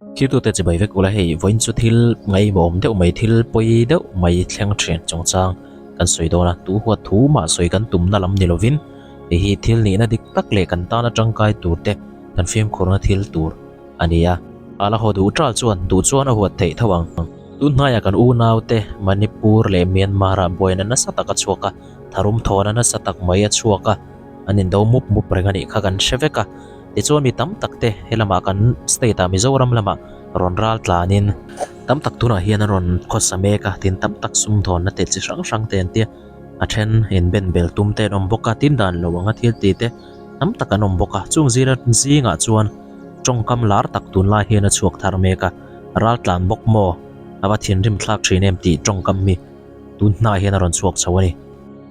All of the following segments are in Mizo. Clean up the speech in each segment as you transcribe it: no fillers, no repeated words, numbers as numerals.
Thirtute chibai vek ula hei vawiin chu thil ngaihmawm deuh mai thil pawi deuh mai thleng thin chungchang kan sawi dawn a, tu huat thu mah sawi kan tumna lam ni lovin hei hi thil nihna dik tak leh kan tana tangkai tur te kan fimkhurna thil tur a ni a. A la haw duh tal chuan duh chuan a huat theih tho ang. Tun hnaiah kan unaute Manipur leh Myanmar ah buaina nasa tak a chhuak a, tharum thawhna nasa tak mai a chhuak a, an indo mup mup reng a nih kha kan hre vek a. Tichuan mi tam tak te he lamah kan state ah Mizoram lamah rawn ral tlanin tam tak tunah hian an rawn khawsa mek a, tin tam tak sumdawnna te chi hrang hrang te an tia, a then in ben bel tum te an awm bawk a, tin dan lo anga thil ti te tam tak an awm bawk a, chung zira zingah chuan tawngkam lar tak tunlai hian a chhuak thar mek a, ral tlan bawk maw a va thinrim thlak thin em tih tawngkam hi tun hnaiah hian a rawn chhuak chho a ni.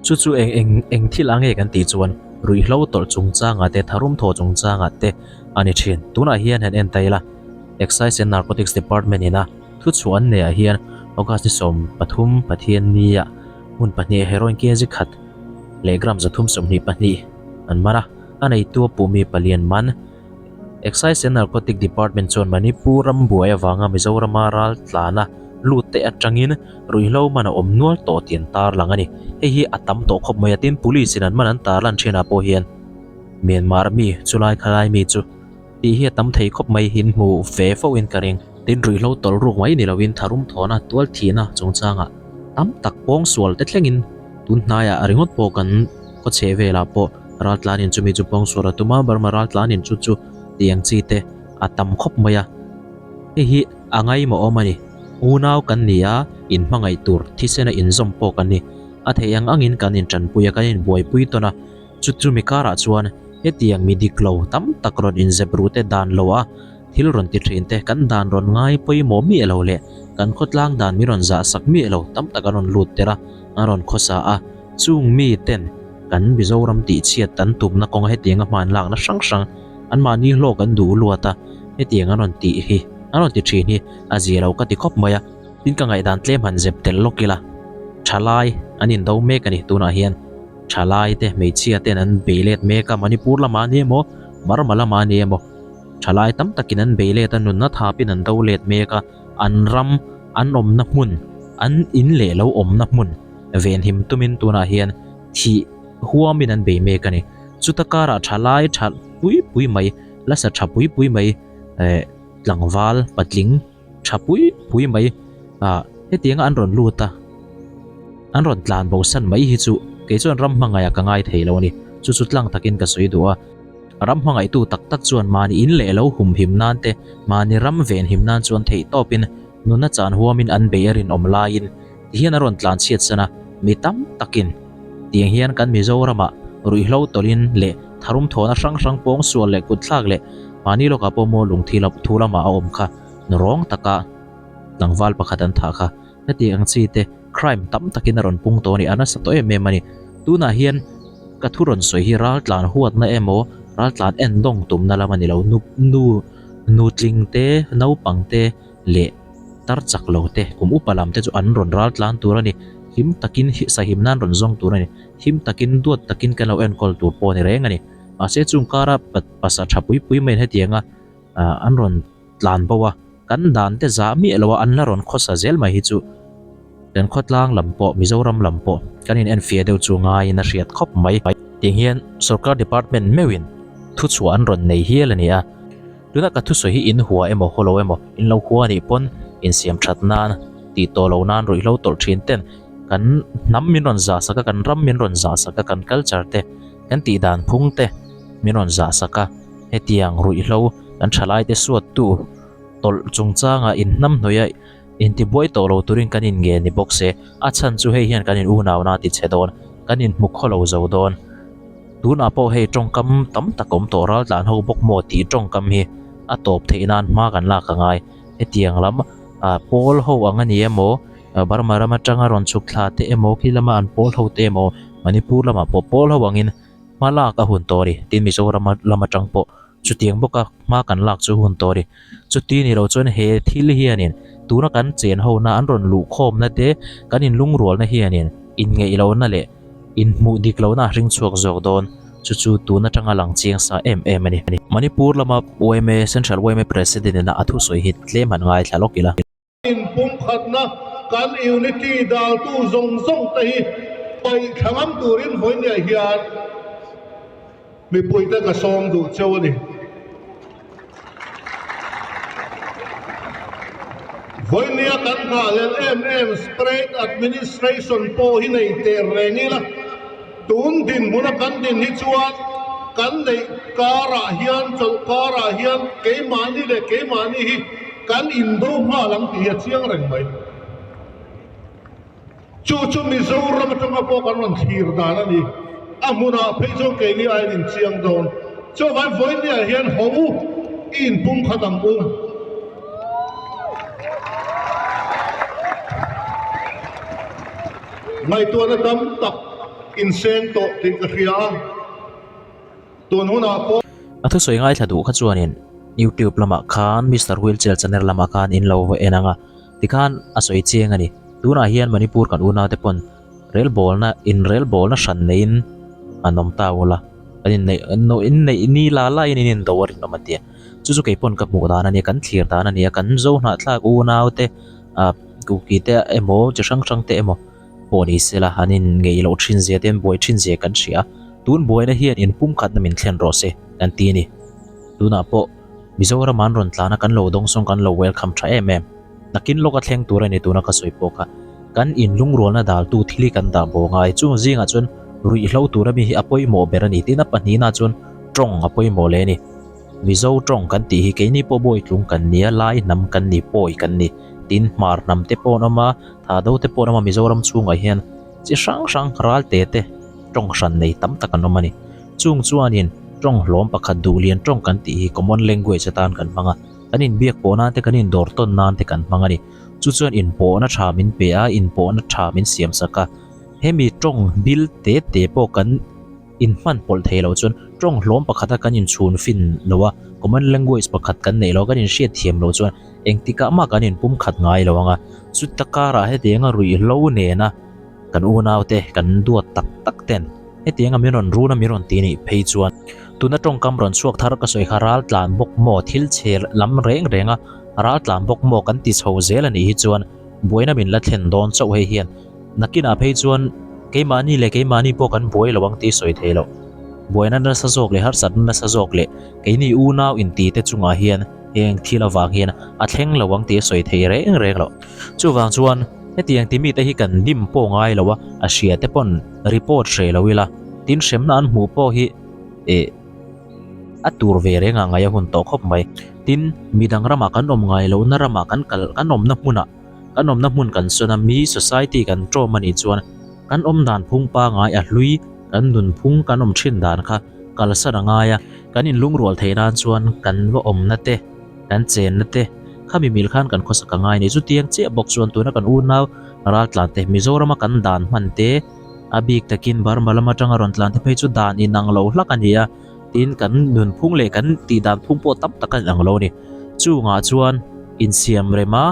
Chu chu eng eng eng thil ang nge kan tih chuan ruihhlo tawlh chungchangah te tharum thaw chungchangah te a ni thin. Tunah hian han en ta ila Excise and Narcotics Department ina thuchhuah an neihah hian August ni 13 Pathiannia hmun pahnih heroin kg khat leh gram 322 an man a, a neitu a puhmi palian man Excise and Narcotic Department chuan Manipur ram buai avanga Mizorama ral tlana lut te atangin ruihhlo man a awm nual tawh tih an tarlang a ni. Hei hi a tam tawh khawp mai a, tin police in an man an tarlan thinah pawh hian Myanmar mi chulai khalai mi chu tih hi a tam thei khawp mai in hmu ve fo in ka ring. Tin ruihhlo tawlh ruk mai ni loin tharum thawhna tual thihna chungchangah tam tak pawngsual te thlengin tun hnaiah ringawt pawh kan khaw chheh velah pawh Raltlanin chumi chu pawngsual a tum a, Burma raltlanin chu chu tih ang chi te a tam khawp mai a. Hei hi a ngaimawh awm a ni. Unau kan ni a, inhmangaih tur thisena inzawm pawh kan ni. A theih ang angin kan intanpui a, kan inbuaipui tawn a. Chu chumi karah chuan hetiang mi dik lo tam tak rawn inzep ruh te dan lo a, thil rawn ti thin te kan dan rawn ngai pawimawh miah lo leh kan khawtlang dan min rawn zah sak miah lo tam tak an rawn lut tel a, an rawn khawsa a. Chung mi ten kan Mizoram tihchhiat an tumna kawnga hetianga hman lakna hrang hrang anmahni hlawk an duh luat a, hetiang an rawn tih hi an rawn ti thin hi a zia lo ka ti khawp mai a. Tin ka ngaihdan tlem han zep tel lawk ila, thalai an indo mek a ni tunah hian thalai te hmeichhia ten an bei let mek a, Manipur lamah a ni emaw Burma lamah a ni emaw thalai tam takin an bei let a, nunna thapin an do let mek a, an ram an awmna hmun an in leh lo awmna hmun Venhim tumin tunah hian thih huamin an bei mek a ni. Chuta karah thalai tha pui pui mai, lasa tha pui pui mai eh tlangval patling tha pui pui mai ah hetianga an rawn lut a, an rawn tlan bo san mai hi chu kei chuan ram hmangaihah ka ngai thei lo a ni. Chu chu tlang takin ka sawi duh a, ram hmangaihtu tak tak chuan mahni in leh lo humhim nan te, mahni ram venhim nan chuan theihtawpin nuna chan huamin an bei a rinawm laiin Ti hian a rawn tlan chhiat san a, mi tam takin tiang hian kan Mizoramah ruihhlo tawlhin leh tharum thawhna hrang hrang pawngsual leh kutthlak leh mahni lawkah pawh maw lungthi lam thu lamah a awm kha rawng taka tlangval pakhat an thah kha. Heti ang chi te crime tam takin a rawn pung tawh a ni, a nasa tawh em em a ni. Tunah hian ka thu rawn sawi hi raltlan huatna emaw raltlan endawng tumna lam a ni lo, nu nu nutling te naupang te leh tar chak lo te, kum upa lam te chu an rawn ral tlan tur a ni. Him takin sahim nan rawn zawng tur a ni. Him takin duat takin kan lo enkawl tur pawh a ni reng a ni. Mahse chung kara pasa tha pui pui maiin hetianga an rawn tlan bo a, kan dan te zah miah lo a an la rawn khawsa zel mai hi chu kan khawtlang lam pawh Mizoram lam pawh kan in enfiah deuh chu ngaiin a hriat khawp mai. Tiang hian sorkar department meuhin thuchhuah an rawn nei hial a ni a. Tuna ka thusawi hi in hua emaw haw lo emaw, in lo hua anih pawn insiam that nan, tih tawh lo nan ruihhlo tawlh thin ten kan hnam min rawn zah sak a, kan ram min rawn zah sak a, kan culture te, kan tih dan phung te min rawn zah sak a, hetiang ruihhlo kan thalai te suattu tawlh chungchanga in hnam hnawih a intibuai tawh lo turin kan in nge ni bawk se, a chhan chu hei hian kan in unauna a ti chhe dawn, kan inhmu khaw lo zo dawn. Tunah pawh hei tawngkam tam tak awm tawh ral tlan ho bawk maw tih tawngkam hi a tawp theih nan hma kan lak a ngai. Hetiang lam ah pawl ho ang a ni emaw Burma ram atanga rawn chhuk thla te emaw khi lama an pawl ho te emaw Manipur lamah pawh pawl ho angin hma lak a hun tawh a ni. Tin Mizoram lam atang pawh chutiang bawka hma kan lak chu hun tawh a ni. Chuti ni lo chuan he thil hianin tuna kan chen hona an rawn luh khawmna te kan inlungrualna hianin inngeih lohna leh Inhmuh dik lohna a hring chhuak zawk dawn. Chu chu tun atanga lang chiang sa em em a ni. Manipur lama yma, Central yma President ina a thusawi hi tlem han ngaithla lawk ila. Inpumkhatna kan unity daltu zawng zawng te hi paih thla ngam turin vawinia hian mipuite ka sawm duh cheu a ni. Vawinia kan nghahhlelh em em Spread Administration pawh hi nei ter reng ila, tun dinhmuna kan din hi chuan kan neih karah hian chawlh karah hian keimahni leh keimahni hi kan indo nghal ang tih hi a chiang reng mai. Chu chu Mizoram atanga pawh kan rawn thlir dan a ni. A hmunah phei chuan keini aiin inchiang dawn. Chuvangin vawiinniah hian ho u i inpumkhat ang u. Ngaihtuahna tam tak inseng tawh tih ka hria a. Tun hunah pawh. A thusawi ngaithla duh kha chuanin YouTube lamah khan Mister Wheelchair channel lamah khan in lo va en ang a, tikhan a sawi chiang a ni. Tunah hian Manipur kan unaute pawn relbawlna inrelbawlna hran neiin an awm ta ula, an inneih inneih ni la laiin in indo a rinawm a tia. Chu chu kei pawn ka hmuh dan a nia, kan thlir dan a nia, kan zo hnahthlak unaute ah kuki te emaw chi hrang hrang te emaw pawh ni se la, an inngeih loh thin zia te an buai thin zia kan hria a, tun buaina hian inpumkhatna min thlen rawh se kan ti a ni. Tunah pawh Mizoram an rawn tlan a, kan lo dawngsawng kan lo welcome tha em em. Nakin lawka thleng tur a ni tuna ka sawi pawh kha. Kan inlungrualna daltu thil hi kan dah bawk a, chung zingah chuan ruihhlo tura mi hi a pawimawh ber a ni tin a pahnihna chuan tawng a pawimawh leh a ni. Mizo tawng kan tih hi keini pawh bawitlung kan ni a, lai hnam kan ni, pawi kan ni. Tin, hmar hnam te pawh an awm a, thado te pawh an awm a, Mizoram chhungah hian chi hrang hrang ral te te tawng hran nei tam tak an awm a ni. Chung chuanin tawng hlawm pakhat duhlian tawng kan tih hi common language atan kan hmang a, kan inbiak pawh nan te kan indawr tawn nan te kan hmang a ni. Chu chuan inpawhna tha min pe a, inpawhna tha min siam sak a. Hemi tawng bil te te pawh kan inhman pawlh thei loh chuan tawng hlawm pakhata kan inchhun fin lo a, common language pakhat kan neih loh a, kan inhriat thiam loh chuan engtikah mah kan inpum khat ngai lo ang a. Chuta karah hetianga ruihhlo nena kan unaute kan duat tak tak ten hetianga min rawn run a min rawn ti nih phei chuan tuna tawngkam rawn chhuak thar ka sawi kha ral tlan bawk maw thil chhe lam reng reng a ral tlan bawk maw kan ti chho zel a nih hi chuan buaina min la thlen dawn chauh hei hian Nakinah phei chuan keimahni leh keimahni pawh kan buai lo ang tih sawi thei loh. Buaina nasa zawk leh harsatna nasa zawk leh keini unau inti te chungah hian heng thil avang hian a thleng lo ang tih a sawi thei reng reng loh. Chuvang chuan hetiang ti mite hi kan dim pawh ngai lo a, a hria te pawn report hreh lo ila, tin hremna an hmuh pawh hi eh a tur ve reng a ngaih a hun tawh khawp mai. Tin, midang ramah kan awm ngai lohna ramah kan kal kan awmna hmunah Kan awmna hmun kan sawn a, mi society kan ṭawm a nih chuan kan awm dan phung pangai a hlui, kan nunphung kan awm ṭhin dan kha kalsan a ngai a. Kan inlungrual theih nan chuan kan va awmna te, kan chenna te khami mil khan kan khawsak a ngai a ni. Chutiang chiah bawk chuan tuna kan unau raltlan te, Mizorama kan dan hman te, a bik takin Burma lam atanga rawn tlan te phei chu dan inang lo hlak a ni a, tin kan nunphung leh kan tih dan phung pawh tam tak a inang lo a ni. Chungah chuan insiam rem a,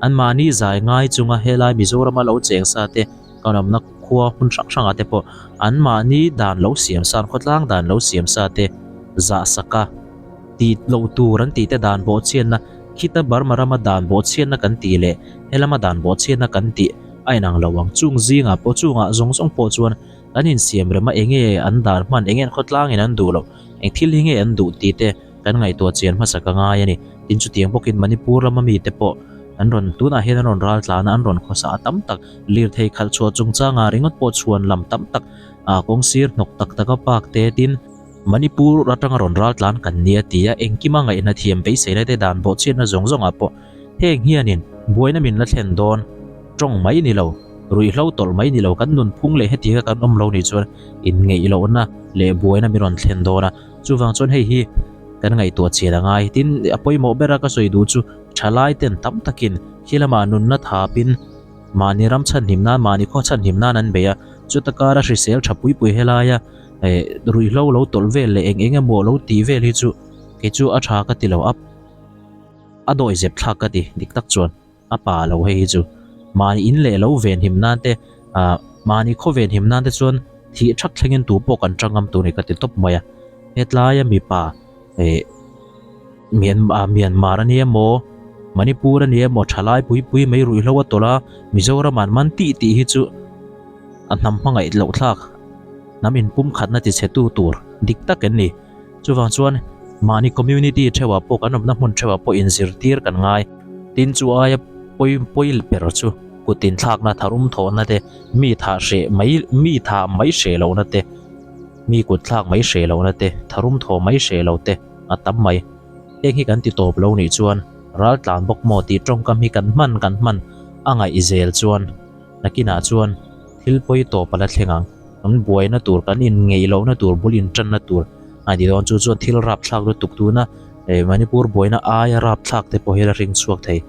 anmahni zai ngai chunga helai Mizorama lo cheng sa te, kan awmna khua hmun hrang hrangah te pawh anmahni dan lo siam sa, an khawtlang dan lo siam sa te zah sak a, tih loh tur an tih te dan bawhchhiatna, khita Burma rama dan bawhchhiatna kan tih leh helama dan bawhchhiatna kan tih a inang lo ang. Chung zingah pawh chungah zawng zawng pawh chuan kan insiam rem a, enge an dan hman, enge an khawtlangin an duh loh, eng thil hi nge an duh tih te kan ngaihtuah chian hmasa ka ngai a ni. Tin chutiang bawkin Manipur lama mite pawh an rawn tunah hian an rawn ral tlan a, an rawn khawsa a tam tak, lirthei khalh chhuah chungchangah ringawt pawh chhuan lam tam tak ah kawng sir hnawk tak taka park te tin Manipur atanga rawn ral tlan kan ni a ti a, engkima ngaihna thiam beiseina te dan bawhchhiatna zawng zawngah pawh heng hianin buaina min la thlen dawn tawng mai ni lo, ruihhlo tawlh mai ni lo, kan nunphung leh hetianga kan awm lo nih chuan inngeih lohna leh buaina min rawn thlen dawn a. Chuvang chuan hei hi kan ngaihtuah chian a ngai. Tin, a pawimawh bera ka sawi duh chu thalai ten tam takin khi lamah nunna thapin mahni ram chhanhim nan, mahni khaw chhanhim nan an bei a. Chuta kara hrisel tha pui pui helaia eh ruihhlo lo tawlh vel leh eng eng emaw lo tih vel hi chu kei chu a tha ka ti lo a, a dawihzep thlak ka ti dik tak chuan. A pa lo hei hi chu mahni in leh lo venhim nan te ah mahni khaw venhim nan te chuan. Thih thak thlengin tu pawh kan tangam tur ni ka ti tawp mai a. Hetlaia mipa eh Myanmar Myanmar a nia maw Manipur a nia maw thalai pui pui mai ruihhlo a tawlh a Mizoram an man tih tih hi chu a hnam hmangaih loh thlak hnam inpumkhatna ti chhe tu tur dik tak an ni. Chuvang chuan mahni community theuhah pawh kan awmna hmun theuhah pawh inzirtir kan ngai. Tin chu aia pawi pawi ber chu kut inthlakna tharum thawhna te mi thah hreh mai mi thah mai hreh lohna te mi kut thlak mai hreh lohna te tharum thawh mai hreh lo te a tam mai. Heng hi kan ti tawp lo nih chuan ral tlan bawk maw tih tawngkam hi kan hman kan hman a ngaih zel chuan nakinah chuan thil pawi tawp a la thleng ang. Kan buaina tur kan inngeih lohna tur bul intanna tur a ni dawn chu chuan thil rapthlak lutuk tuna eh Manipur buaina aia rapthlak te pawh hi la ring chhuak thei.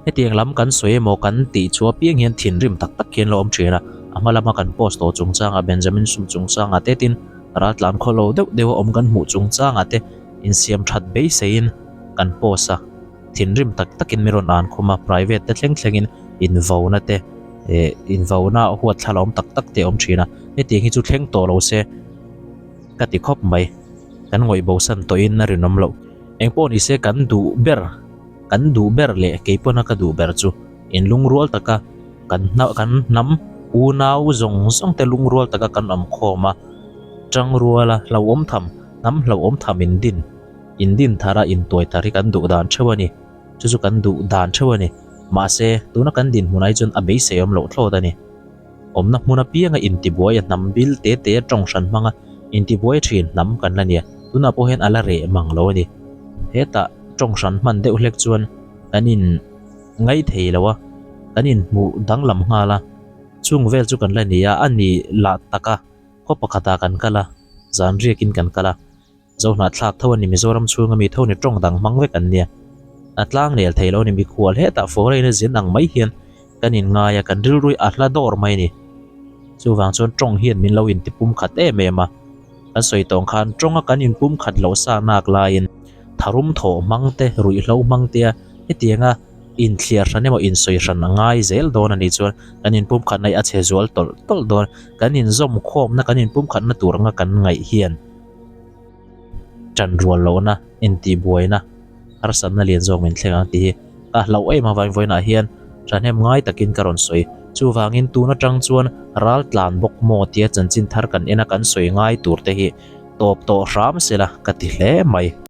Hetiang lam kan sawi emaw kan tih chu apiang hian thinrim tak tak hian la awm thin a, a hma lama kan post tawh chungchangah Benjamin Sum chungchangah te tin raltlan khaw lo deuh deuha awm kan hmuh chungchangah te insiam that beiseiin kan post a, thinrim tak takin min rawn an khum a, private te thleng thlengin invauna te eh invauna huatthlala awm tak tak te a awm thin a, hetiang hi chu thleng tawh lo se ka ti khawp mai, kan ngawih bosan tawhin a rinawm loh. Engpawh ni se kan duh ber. Kan duh ber leh kei pawna ka duh ber chu in lungrual taka kan kan hnam unau zawng zawng te lungrual taka kan awm khawm a, tangruala hlauhawm tham hnam hlauhawm tham in din in din thar a intuai thar hi kan duh dan theuh a ni. Chu chu kan duh dan theuh a ni. Mahse, tuna kan dinhmun ai chuan a beisei awm loh thlawt a ni. Awmna hmun apianga intibuai a hnam bil te te tawng hran hmanga intibuai thin hnam kan la nia, tunah pawh hian a la reh mang lo a ni. Hetah tawng hran hman deuh hlek chuan kan in ngai thei lo a, kan inhmuh danglam nghal a, chung vel chu kan la ni a, a ni lah taka khaw pakhatah kan kal a, zan riakin kan kal a. Zohnahthlak tho a ni, Mizoram chhunga mi tho ni tawng dang hmang vek an nia. A tlang nel thei lo a ni, mikhual hetah foreign a zin ang mai hian kan inngai a, kan rilrui a hla dawr mai a ni. Chuvang chuan tawng hian min lo intipum khat em em a, kan sawi tawng khan tawnga kan inpum khat loh sa nak laiin tharum thawh hmang te, ruihhlo hmang te a hetianga inthliar hran emaw insawi hran a ngai zel dawn a nih chuan kan inpum khatna hi a chhe zual tawlh tawlh dawn. Kan inzawm khawmna, kan inpum khatna tur anga kan ngaih hian. Ṭan rual lohna, intihbuaina, harsatna lian zawk min thleng ang tih hi ka hlauh em avangin vawiinah hian ṭhahnem ngai takin ka rawn sawi. Chuvangin tun aṭang chuan ral tlan bawk maw tia chanchin thar kan en a kan sawi ngai tur te hi tawp tawh hram sela ka ti hle mai.